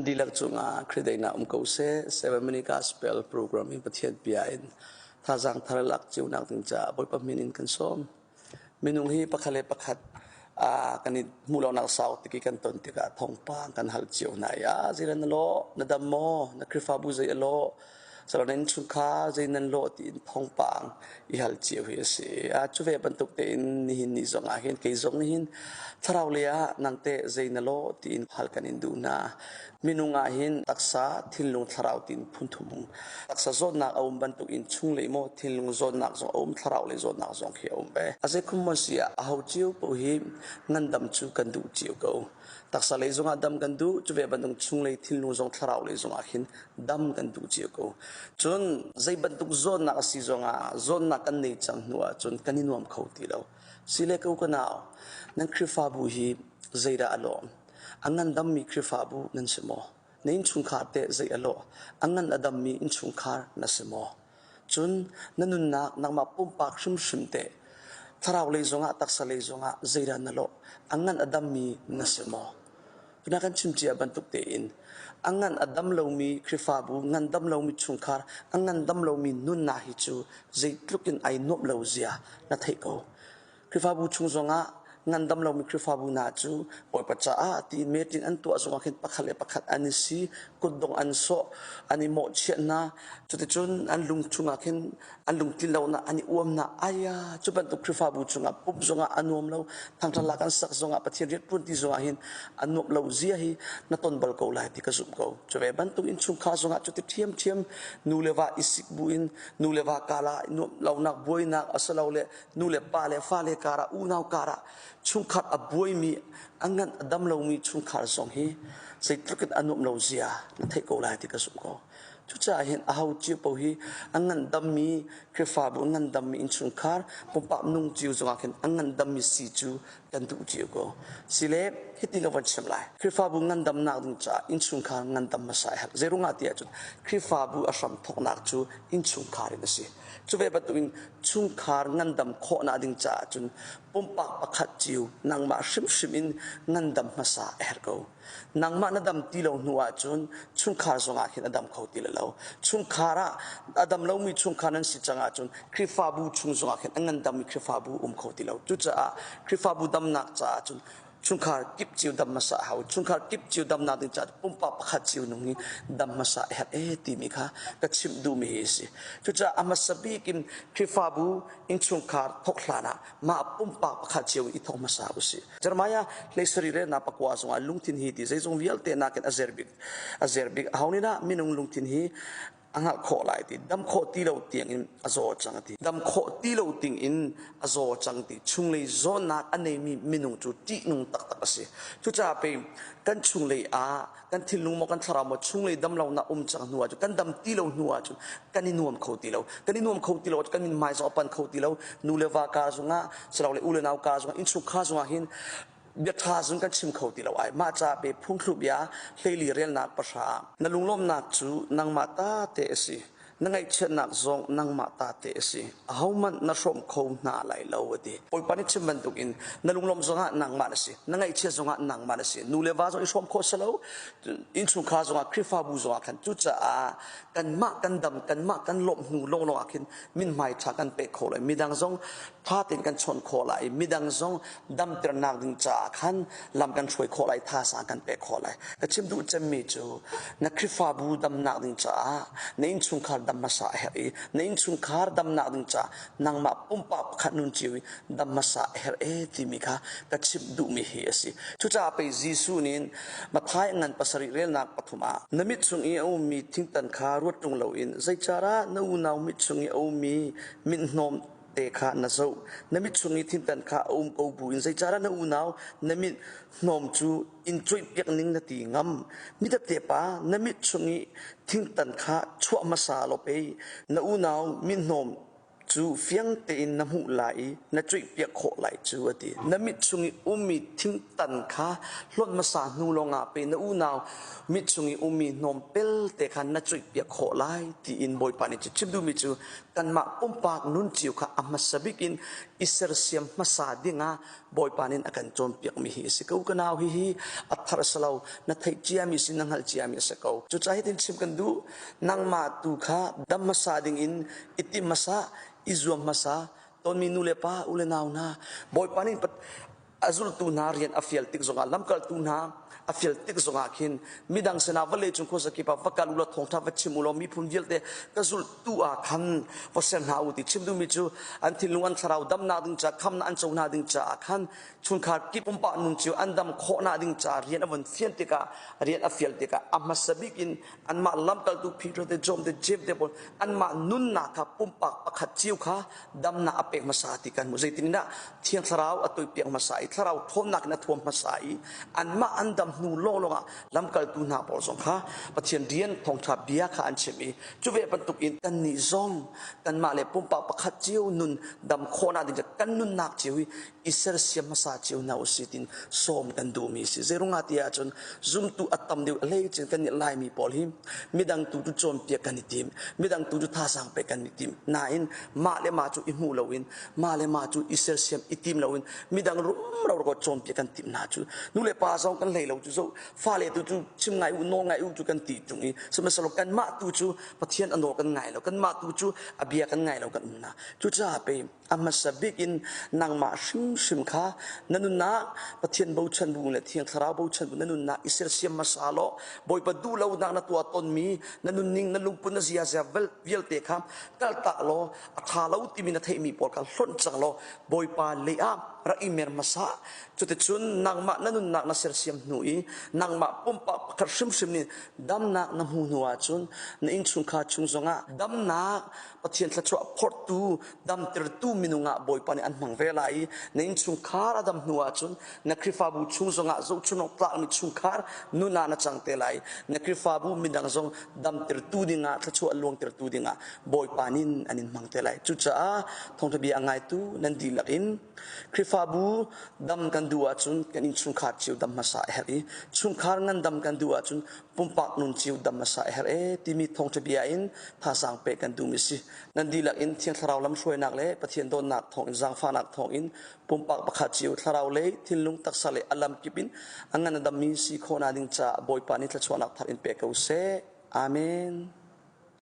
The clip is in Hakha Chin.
Dihlak cungah Khrih daihnak um ko seh. Seven Minute Gospel program in Pathian bia in thazaang thar lak cionak ding caah Bawipa min in kan sawm. Minung hi pakhat le pakhat kan i hmuh lonak sau tik i kan ton tikah thawngpang kan hal cio hna i ah zeidah na lawh na dam maw na Khrihfabu zei a lawh Salo nan innchungkhar zei nan lawh tiin thawngpang i hal cio hi a si. A cu ve bantuk tein nihin ni zong ah hin kei zong nihin thlarau lei ah nang teh zei na lawh tiin hal kan in duh hna. Minung ah hin taksa, thinlung, thlarau tiin phun thum um. Taksa zawtnak a um bantuk in chunglei maw thinlung zawtnak zong a um, thlarau lei zawtnak zong khi a um ve. A zeikhum maw si ah aho cio paoh hi ngandam cu kan duh cio ko. Taksa lei zongah dam kan duh, cu ve bantuk chunglei thinlung zong thlarau lei zongah khin dam kan duh cio ko. Cun zei bantuk zawtnak a si zongah zawtnak kan nei cang hnu ahcun kan i nuam kho ti lo. Sile ko ka nau, nan Khrihfabu hi zeidah a lawm? A ngandammi Khrihfabu nan si maw? Na innchungkhar teh zei a lawh? A ngan a dammi innchungkhar na si maw? Cun na nunnak nangmah pumpak hrimhrim teh thlarau lei zongah taksa lei zongah zeidah na lawh? A ngan a dammi na si maw? Tuna kan chim cia bantuk tein a ngan a dam lomi Khrihfabu, ngandam lomi chungkhar, a ngandam lomi nunnak hi cu zeitluk in ai nuamh lo zia na theih ko. Khrihfabu chung zongah ngandam lomi Khrihfabu hna cu Bawipa caah tiin meeting an tuah zongah khin pakhat le pakhat an i si, kutdong an sawh, an i mawhchiah hna. Cuticun an lung chungah khin an lungtlin lonak an i uamnak aya cu bantuk Khrihfabu chungah pumh zongah a nuam lo, thangṭhatnak an sak zongah Pathian rianṭuan ti zongah hin a nuamh lo zia hi na ton bal ko lai ti ka zumh ko. Cu ve bantuk innchungkhar zongah cuti ṭhiamṭhiam nu le va i sik buin nu le va kala nuamh lonak buainak asilole nu le pa le fale karah unau karah chungkhar a buaimi a ngan a dam lomi chungkhar zong hi zeitluk in a nuamh lo zia na theih ko lai ti ka zumh ko. Cucaah hin aho cio paoh hi a ngandammi Khrihfabu, a ngandammi innchungkhar, pumpak nung cio zongah khin a ngandammi si cu kan duh cio ko. Sile hiti ka van chim lai. Khrihfabu ngandamnak ding caah innchungkhar ngandam hmasa a herh. Zeiruangah ti ahcun Khrihfabu a hram thawknak cu innchungkhar in a si. Cu ve bantukin chungkhar ngandam khawhnak ding caah cun pumpak pakhat cio nangmah hrimhrim in ngandam hmasa a herh ko. Nangmah na dam ti lo hnu ahcun chungkhar zongah khin a dam kho ti lo. Chungkhar ah a dam lomi chungkhar nan si cang ahcun Khrihfabu chung zongah khin a ngandammi Khrihfabu um kho ti lo. Cucaah Khrihfabu damnak caah cun chungkhar kip cio dam hmasa a hau. Chungkhar kip cio damnak ding caah pumpak pakhat cio nung hi dam hmasa a herh e timi kha ka chimh duhmi hi a si. Cucaah a hmasa bik in Khrihfabu innchungkhar thawk hlan ah mah pumpak pakhat cio i thawk hmasa usih. Jeremiah hleisarih le na pakua zongah lungthin hi ti zeizong vialte nakin a zer bik a zer bik aho nih dah minung lungthin hi a hngalh khawh lai ti dam khawh ti lo tiang in a zaw cang ti dam khawh ti lo ting in a zaw cang ti chunglei zawnnak a neimi minung cu ṭihnung taktak a si cucaah pei kan chunglei ah kan thinlung maw kan thlarau maw chunglei dam lonak um cang hnu ah cun kan dam ti lo hnu ah cun kan i nuam kho ti lo kan i nuam kho ti lo kan min hmai zong a pan kho ti lo nu le va kar zongah silole u le nau kar zongah innchungkhar zongah hin bia ṭha zong kan chim kho ti lo ai mah ca pe phungthlu bia hleili relnak pahra na lunglawmhnak cu nangmah ta te a si na ngaihchiatnak zong nangmah ta te a si ahohmanh na hrawm kho hna lai lo a ti Bawipa nih chim bantuk in na lunglawm zongah nangmah na si na ngaihchiat zongah nangmah na si nu le va zong i hrawm khawh si lo innchungkhar zongah Khrihfabu zongah khan cucaah kanmah kan dam kanmah kan lawmh hnu lawnglawng ah khin mithmai ṭha kan pek khawh lai midang zong ṭha tein kan chawnh khawh lai midang zong damternak ding caah khan lam kan hruai khawh lai thazaang kan pek khawh lai ka chim duh cemmi cu na Khrihfabu damnak ding caah na innchungkhar dam hmasa a herh i na innchungkhar damnak ding caah nangmah pumpak pakhat nun cio i dam hmasa a herh e timi kha ka chimh duhmi hi a si cucaah pei Jesuh nih Matthai ngan pasarih relnak pathum ah na mit chung i a ummi thingtan kha ruat ṭung loin zeicarah na unau mit chung i a ummi mithnawm te kha na zoh na mit chung i thingtan kha a um ko buin zeicarah na unau na mit hnawm cu in cuaihpiak ning na ti ngam mitapte pa na mit chung i thingtan kha chuah hmasa law pei na unau mithnawm. Cu fiang tein na hmuh lai i na cuihpiak khawh lai cu a ti. Na mit chung i ummi thingtan kha hlonh hmasa hnu lawngah pe na unau mit chung i ummi hnawm pelte kha na cuihpiak khawh lai tiin Bawipa nih chim duhmi cu kanmah pumpak nun cio kha a hmasa bik in i sersiam hmasa dingah Bawipa nih a kan cawnpiakmi hi a si ko. Ka nau hihi a thar a si lo, na theih ciami si, na hngalh ciami a si ko. Cucaah hitin chim kan duh, nangmah tu kha dam hmasa dingin i tim hmasa, i zuam hmasa, tonmi nu le pa, u le nau hna, Bawipa nih a zultu hna rian a fial tik zongah lamkaltu hna a fial tik zongah khin midang sinah vawlei cung khuazakip ah va kal u law thawngṭha va chim u law miphun vialte ka zultu ah khan va ser hna u ti chim duhmi cu an thinlung an thlarau damnak ding ca khamnak an co hna ding caah khan chungkhar kip pumpak nun cio an dam khawhnak ding caah rian a von fian tikah rian a fial tikah a hmasa bik in anmah lamkaltu Peter te John te James te pawl anmah nunnak kha pumpak pakhat cio kha damnak a pek hmasa ti kan hmuh. Zeitin dah Thiang Thlarau a toipiak hmasa i Thlarau ṭhawnnak in a thuam hmasa i anmah an dam hnu lawnglawng ah lamkaltu hna pawl zong kha Pathian rian thawngṭha bia kha an chim i cu ve bantuk in kannih zong kanmah le pumpak pakhat cio nun dam khawhnak ding kan nunnak cio hi i sersiam hmasa cio hna usih tin sawm kan duhmi si. Zeirungah ti ahcun zumtu a tam deuh hlei cun kan nih Laimi pawl hi midang tu cu cawnpiak kan i tim, midang tu cu thazaang pek kan i tim. Nain mah le mah cu i hmuh loin, mah le mah cu i sersiam i tim loin midang rumro ko cawnpiak kan timh hna cu nu le pa zong kan hlei lo cu zo fale tu cu chim ngai u nawl ngai u cu kan ti tung i sihmanhsehlaw kanmah tu cu Pathian a nawl kan ngai lo kanmah tu cu a bia kan ngai lo kan um hna cucaah pei A hmasa bik in nangmah hrimhrim kha na nunnak Pathian bochan bu le Thiang Thlarau bochan bu na nunnak i sersiam hmasa law Bawipa duh lonak na tuah tonmi na nunning na lungput na ziaza vialte kha kaltak law a ṭha lo timi na theihmi pawl kha hlonh cang law Bawipa lei ah rak i mer hmasa. Cuticun nangmah na nunnak na sersiam hnu i nangmah pumpak pakhat hrimhrim nih damnak na hmu hnu ahcun na innchungkhar chung zongah damnak Pathian thluachuah phortu damtertu minung ah Bawipa nih an hmang ve lai i na innchungkhar a dam hnu ahcun na Khrihfabu chung zongah zohchun awk tlakmi chungkhar nun ah na cang te lai. Na Khrihfabu midang zong damtertu dingah thluachuah luangtertu dingah Bawipa nih an in hmang te lai. Cucaah thawngṭha bia a ngaitu nan dihlak in Khrihfabu dam kan duh ahcun kan innchungkhar cio dam hmasa a herh i chungkhar ngandam kan duh ahcun pumpak nun cio dam hmasa a herh e timi thawngṭha bia in thazaang pek kan duhmi si. Nan dihlak in Thiang Thlarau lamhruainak le Pathian dawtnak thawngin zaangfahnak thawngin pumpak pakhat cio thlarau lei thinlung taksa le a lamkip in a ngan a dammi si khawhnak ding caah Bawipa nih thluachuahnak thar in pe ko seh. Amen.